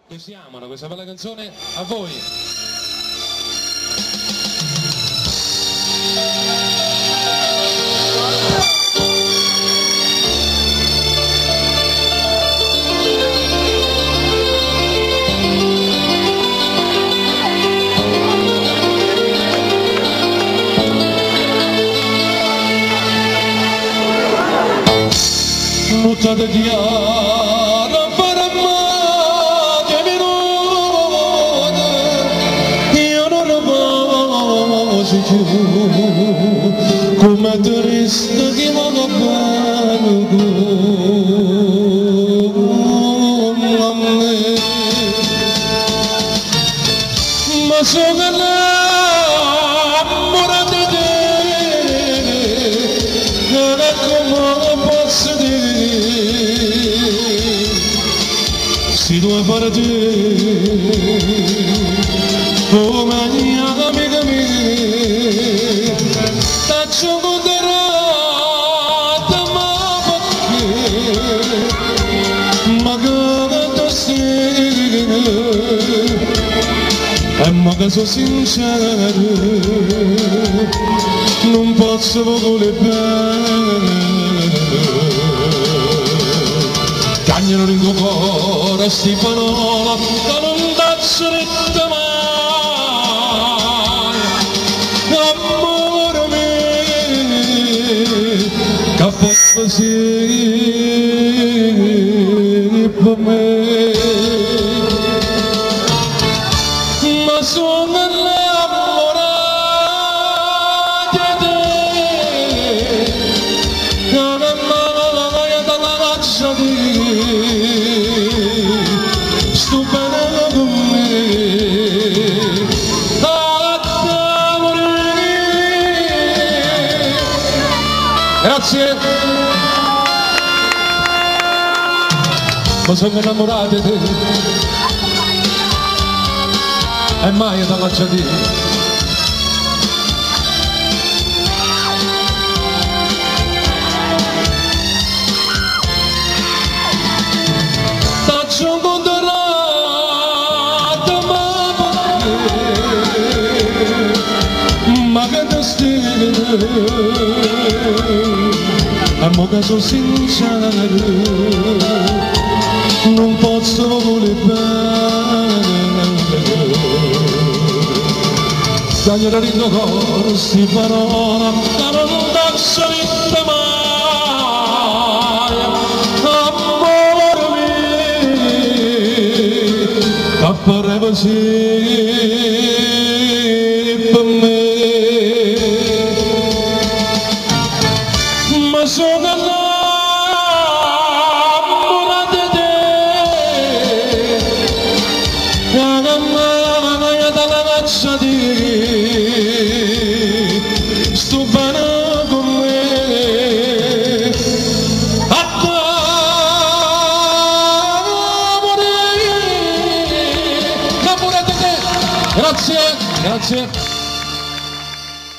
Che si amano, questa bella canzone a voi. Nottata chiara per me che mi rode, io non lo posso più, come triste che mi a me. Ma sono innamorato di te, non è come posso dire. Si tu per te, come amica mia, t'ho considerato ma perché, ma che ti sei, e ma che sono sincero, non posso volere bene. Cagnano in tuo cuore sti parola che non t'accetta mai. Amore mio, che fa così per me. Ma sono innamorato di te, che non mi lascia dire. Sto bene con me, Grazie. Ma sono innamorato di te e mai te lascio dire. T'ho incontrato ma perché, ma che destino, e mo che sono sincero, non posso volere bene. Cagnare il tuo cuore sti parola che non t'accetta mai. Amore mio, che pareva sì per me. Ma sono innamorato di te, che non mi lascia dire, sto bene con me. Amore, innamorato di te. Grazie, grazie.